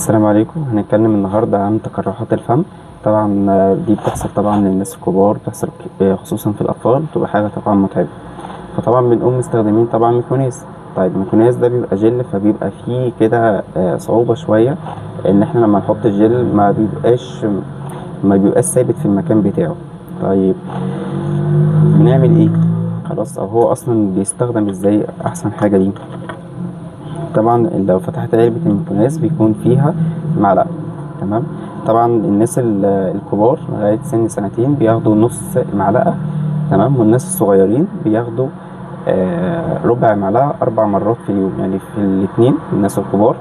السلام عليكم. هنتكلم النهاردة عن تقرحات الفم. طبعا دي بتحصل طبعا للناس الكبار، بتحصل خصوصا في الأطفال، بتبقى حاجة طبعا متعبة. فطبعا بنقوم مستخدمين طبعا ميكونيز. طيب الميكونيز ده بيبقى جل، فبيبقى فيه كده صعوبة شوية إن احنا لما نحط الجل ما بيبقاش ثابت في المكان بتاعه. طيب بنعمل ايه؟ خلاص، او هو اصلا بيستخدم ازاي؟ احسن حاجة دي طبعا لو فتحت علبة الميكوناز بيكون فيها معلقة، تمام. طبعا الناس الكبار لغاية سن سنتين بياخدوا نص معلقة، تمام، والناس الصغيرين بياخدوا ربع معلقة 4 مرات في اليوم. يعني في الاتنين الناس الكبار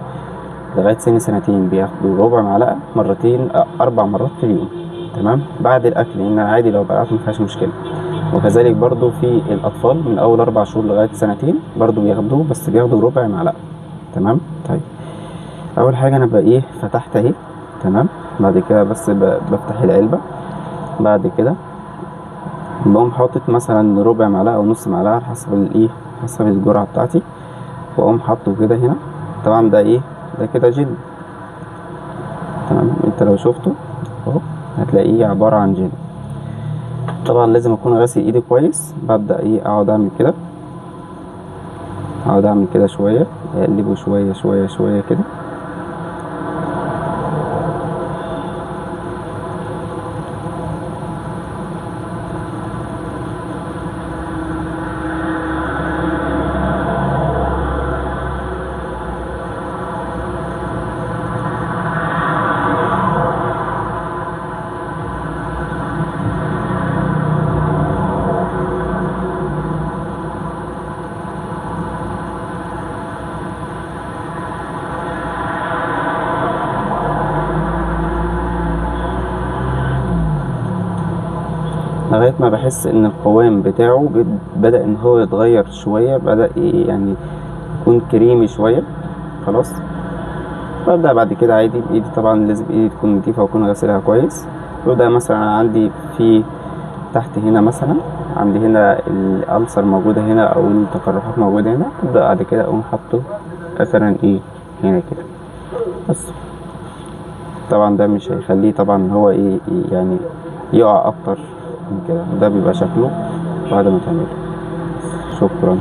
لغاية سن سنتين بياخدوا ربع معلقة مرتين، 4 مرات في اليوم، تمام، بعد الأكل، لأن عادي لو بلعت مفيهاش مشكلة. وكذلك برضو في الأطفال من أول 4 شهور لغاية سنتين برضو بياخدوه، بس بياخدوا ربع معلقة، تمام. طيب أول حاجة أنا بقى إيه، فتحت أهي، تمام. بعد كده بس بفتح العلبة، بعد كده بقوم حاطط مثلا ربع معلقة أو نص معلقة على حسب الإيه، حسب الجرعة بتاعتي، وأقوم حاطه كده هنا. طبعا ده إيه، ده كده جل، تمام. انت لو شفته اهو هتلاقيه عبارة عن جل. طبعا لازم اكون غاسل ايدي كويس. ببدأ ايه، اقعد اعمل كده، اقعد اعمل كده شوية، اقلبه شوية شوية شوية كده. لغاية ما بحس ان القوام بتاعه بدأ ان هو يتغير شوية، بدأ يكون كريمي شوية. خلاص ببدأ بعد كده عادي بإيدي، طبعا لازم إيدي تكون نضيفة وأكون غاسلها كويس. ببدأ مثلا عندي في تحت هنا، مثلا عندي هنا الألسر موجودة هنا أو التقرحات موجودة هنا، ببدأ بعد كده أقوم حاطه مثلا إيه هنا كده بس. طبعا ده مش هيخليه طبعا إن هو إيه يعني يقع أكتر من كده. ده بيبقى شكله بعد ما تعمله. شكرا.